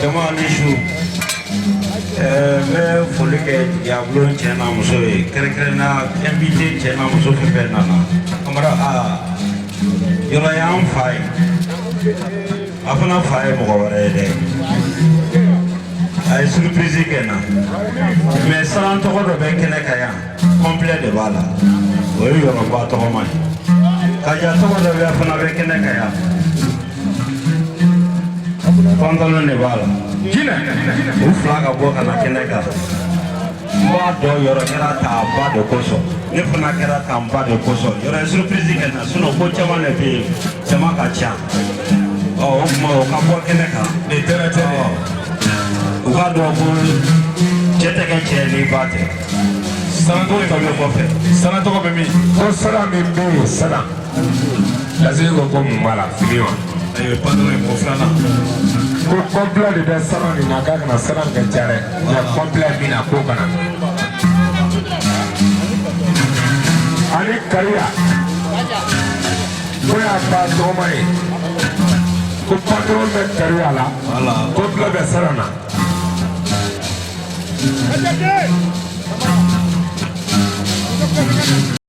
Jama ni su, n bɛ foli kɛ Jigiyabulon cɛ n'a muso ye, kɛrɛnkɛrɛnnenya invité cɛ n'a muso fɛn fɛn nana. Amara, aa, yɔrɔ y'an fa ye, a fana fa ye mɔgɔ wɛrɛ ye dɛ. A ye surprise kɛ n na, mais saran tɔgɔ dɔ bɛ kɛnɛ kan yan, complet de b'a la, o ye yɔrɔba tɔgɔma ye. Kaja tɔgɔ dɔ bɛ fana bɛ kɛnɛ kan yan, pantalon de b'a la. U fila ka bɔ ka na kɛnɛ kan. N b'a dɔn yɔrɔ kɛra ta ba de kosɔn, ne fana kɛra ta n ba de kosɔn. Yɔrɔ ye surprise kɛ n na, sinon ko caman de bɛ yen, jama ka ca. Ɔ, o tuma o ka bɔ kɛnɛ kan. Nin tɛrɛ tɛ dɛ. U k'a dɔn ko cɛ tɛ kɛ cɛ ni ba tɛ. Sana ko tɔ bɛ kɔfɛ. Sana tɔgɔ bɛ min? Ko sara min bɛ yen, sara lasigi ko ko mun b'a la, fini wa? Ayiwa, pantalon ye mɔgɔ filanan. Ko complet de bɛ sara nin na, k'a kana sara nin kɛ ca dɛ, mais complet min na, k'o kana ani kariya ko y'a ba tɔgɔma ye, ko patron bɛ kariya la, complet bɛ sara na.